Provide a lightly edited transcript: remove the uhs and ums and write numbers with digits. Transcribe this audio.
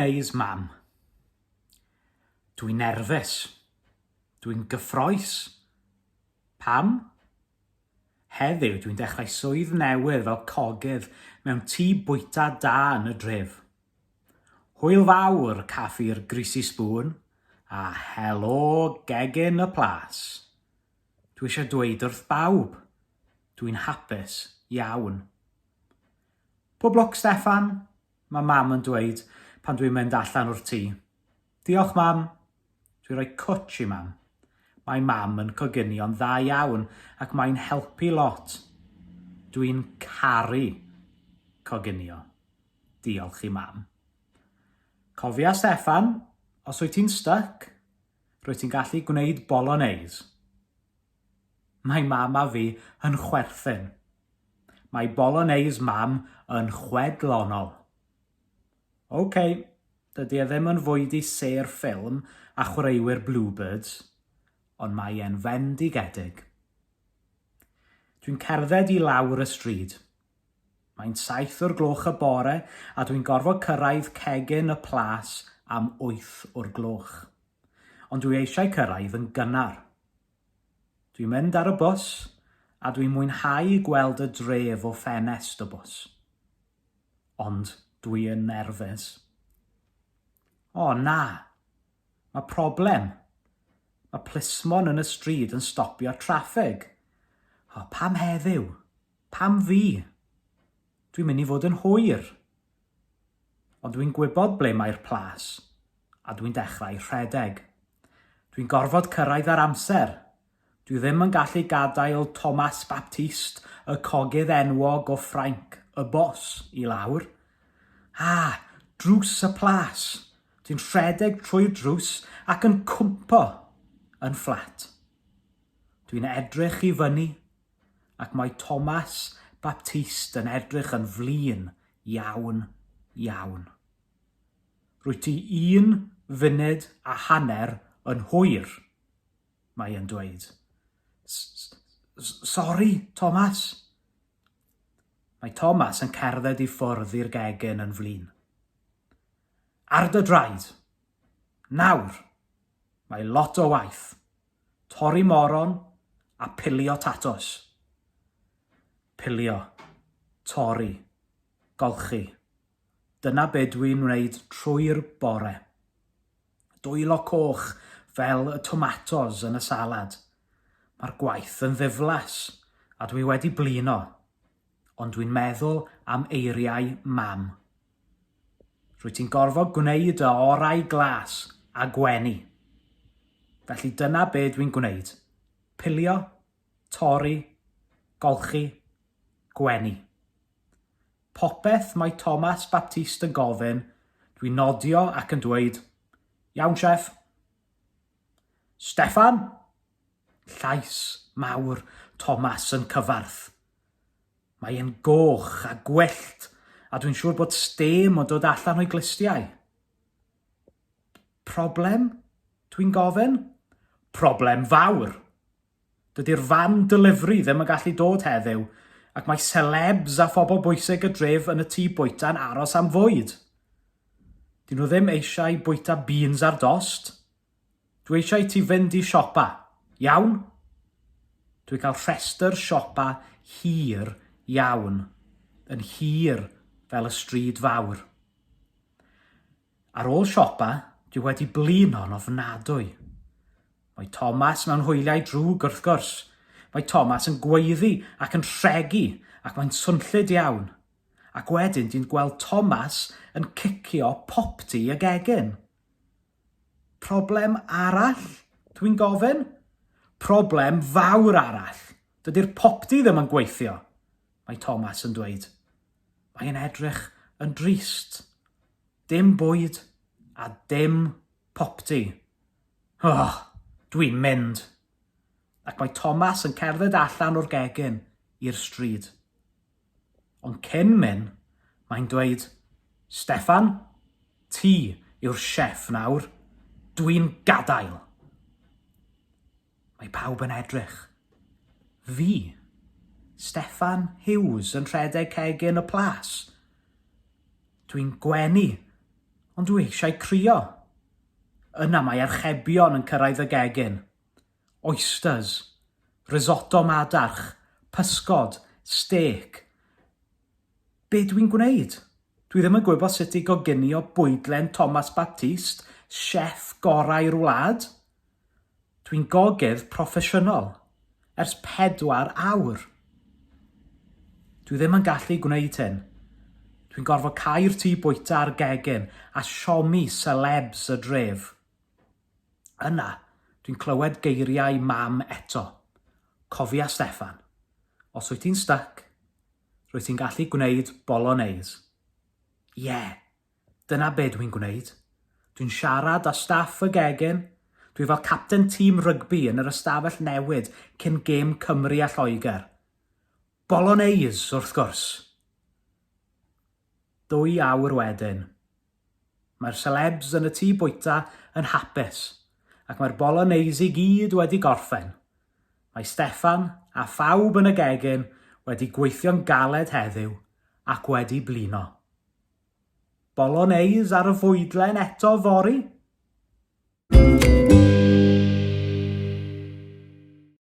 Bolognese mam. Dwi'n nerfus. Dwi'n gyffroes. Pam? Heddiw dwi'n dechrau swydd newydd fel cogydd mewn tŷ bwyta da yn y dref. Hwyl fawr, caffi'r Greasy Spoon, a helo gegin y plas. Dwi eisiau dweud wrth bawb. Dwi'n hapus iawn. Pob lwc, Steffan! Mae Mam yn dweud pan dwi'n mynd allan o'r tŷ. Diolch, Mam! Dwi'n rhoi cwtsh i Mam. Mae Mam yn coginio'n dda iawn ac mae'n helpu lot. Dwi'n caru coginio. Diolch i Mam. Cofia, Steffan, os wyt ti'n styc, rwyt ti'n gallu gwneud bolognese. Mae Mam a fi yn chwerthin. Mae bolognese Mam yn chwedlonol. OK, dydy e ddim yn fwyd i sêr ffilm a chwaraewyr Bluebirds, ond mae e'n fendigedig. Dwi'n cerdded i lawr y stryd. Mae'n 7 o'r gloch y bore a dwi'n gorfod cyrraedd cegin y plas am 8 o'r gloch. Ond dwi eisiau cyrraedd yn gynnar. Dwi'n mynd ar y bws a dwi'n mwynhau gweld y dref o ffenest y bws. Ond dwi yn nerfus. O na! Mae problem. Mae plismon yn y stryd yn stopio traffig. O, pam heddiw? Pam fi? Dwi'n mynd i fod yn hwyr. Ond dwi'n gwybod ble mae'r plas, a dwi'n dechrau rhedeg. Dwi'n gorfod cyrraedd ar amser. Dwi ddim yn gallu gadael Thomas Baptiste, y cogydd enwog o Ffrainc, y bos, i lawr. Ah, drws y plas! Dwi'n rhedeg trwy'r drws ac yn cwmpo yn fflat. Dwi'n edrych i fyny ac mae Thomas Baptiste yn edrych yn flin iawn, iawn. Rwyt ti un funud a hanner yn hwyr, mae e'n dweud. Sori, Thomas. Mae Thomas yn cerdded i ffwrdd i'r gegin yn flin. Ar dy draed! Nawr! Mae lot o waith. Torri moron a pilio tatws. Pilio. Torri. Golchi. Dyna be dwi'n wneud trwy'r bore. Dwylo coch fel y tomatos yn y salad. Mae'r gwaith yn ddiflas a dwi wedi blino. Ond dwi'n meddwl am eiriau Mam. Rwyt ti'n gorfod gwneud y orau glas a gwenu. Felly dyna be dwi'n gwneud. Pilio, torri, golchi, gwenu. Popeth mae Thomas Baptiste yn gofyn, dwi'n nodio ac yn dweud, Iawn, chef. Steffan! Llais mawr Thomas yn cyfarth. Mae e'n goch a gwyllt, a dwi'n siŵr bod stêm yn dod allan o'i glustiau. Problem? Dwi'n gofyn. Problem fawr! Dydy'r fan delivery ddim yn gallu dod heddiw, ac mae celebs a phobl bwysig y dref yn y tŷ bwyta'n aros am fwyd. Dyn nhw ddim eisiau bwyta beans ar dost. Dwi eisiau i ti fynd i siopa. Iawn? Dwi'n cael rhestr siopa hir iawn. Yn hir fel y stryd fawr. Ar ôl siopa, dwi wedi blino'n ofnadwy. Mae Thomas mewn hwyliau drwg wrth gwrs. Mae Thomas yn gweiddi ac yn rhegi ac mae'n swnllyd iawn. Ac wedyn dwi'n gweld Thomas yn cicio popty y gegin. Problem arall? Dwi'n gofyn. Problem fawr arall. Dydy'r popty ddim yn gweithio, mae Thomas yn dweud. Mae'n edrych yn drist. Dim bwyd a dim popty. Oh, dwi'n mynd. Ac mae Thomas yn cerdded allan o'r gegin i'r stryd. Ond cyn mynd, mae'n dweud, Steffan, ti yw'r chef nawr. Dwi'n gadael. Mae pawb yn edrych. Fi, Steffan Hughes yn rhedeg cegin y plas. Dwi'n gwenu. Ond dwi eisiau crio. Yna mae archebion yn cyrraedd y gegin. Oysters, risotto madarch, pysgod, stêc. Be dwi'n gwneud? Dwi ddim yn gwybod sut i goginio bwydlen Thomas Baptiste, chef gorau'r wlad. Dwi'n gogydd proffesiynol ers pedwar awr. Dwi ddim yn gallu gwneud hyn. Dwi'n gorfod cau'r tŷ bwyta a'r gegin a siomi celebs y dref. Yna, dwi'n clywed geiriau mam eto. Cofia Steffan, os wyt ti'n styc, rwyt ti'n gallu gwneud bolognese. Ie, dyna be dwi'n gwneud. Dwi'n siarad â staff y gegin. Dwi fel capten tîm rygbi yn yr ystafell newid cyn gêm Cymru a Lloegr. Bolognese, wrth gwrs! Dwy awr wedyn. Mae'r celebs yn y tŷ bwyta yn hapus, ac mae'r bolognese i gyd wedi gorffen. Mae Steffan a phawb yn y gegin wedi gweithio'n galed heddiw ac wedi blino. Bolognese ar y fwydlen eto fory?